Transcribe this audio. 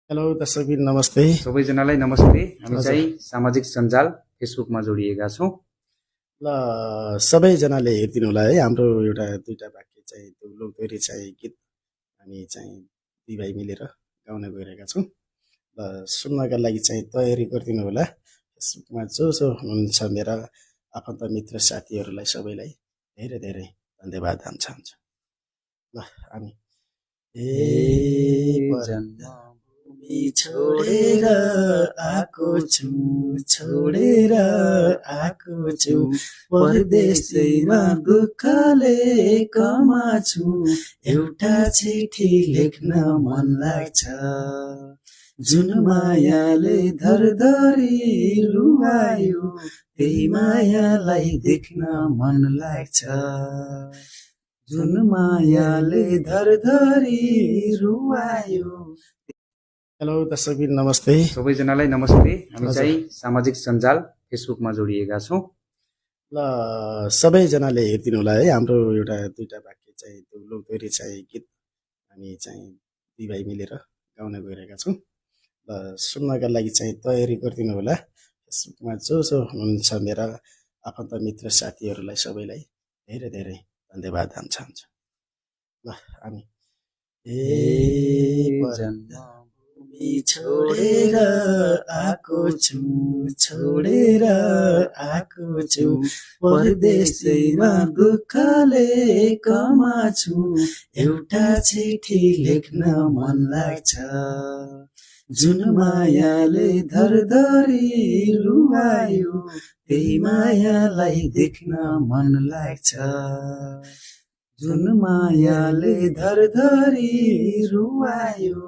Hello दर्शकबिन नमस्ते। सबैजनालाई नमस्ते। हामी हजुर। चाहिँ सामाजिक सञ्जाल फेसबुकमा जोडिएका छौँ। ल सबैजनाले हेरिदिनु होला है, हाम्रो एउटा दुईटा वाक्य चाहिँ त्यो लोकदोहोरी चाहिँ गीत हामी चाहिँ दुई भाइ मिलेर गाउन गइरहेका छौँ। ल सुन्नका लागि चाहिँ तयारी गरिदिनु होला। फेसबुकमा जो जो हुनुहुन्छ मेरा आफन्त मित्र साथीहरूलाई सबैलाई धेरै धेरै धन्यवाद हुन्छ। ल हामी जन्मभूमि छोडेर आएको छु, छोडेर आएको छु, परदेशैमा दुःखले कमाछु, एउटा चिठी लेख्न मन लाग्छ, जुन मायाले धरधरी रुवायो, त्यही मायालाई देख्न मन लाग्छ, जुन मायाले धरधरी रुवायो। हेलो दर्शकबिन नमस्ते। सबैजनालाई नमस्ते। हामी हजुर। चाहिँ सामाजिक सञ्जाल फेसबुकमा जोडिएका छौँ। ल सबैजनाले हेरिदिनु होला है, हाम्रो एउटा दुईटा वाक्य चाहिँ त्यो लोकदोहोरी चाहिँ गीत हामी चाहिँ दुई भाइ मिलेर गाउन गइरहेका छौँ। ल सुन्नका लागि चाहिँ तयारी गरिदिनु होला। फेसबुकमा जो जो हुनुहुन्छ मेरा आफन्त मित्र साथीहरूलाई सबैलाई धेरै धेरै धन्यवाद हुन्छ। ल हामी जन्मभूमि छोडेर आएको छु, छोडेर आएको छु, परदेशैमा दुःखले कमाछु, एउटा चिठी लेख्न मन लाग्छ, जुन मायाले धरधरी रुवायो, त्यही मायालाई देख्न मन लाग्छ, जुन मायाले धरधरी रुवायो,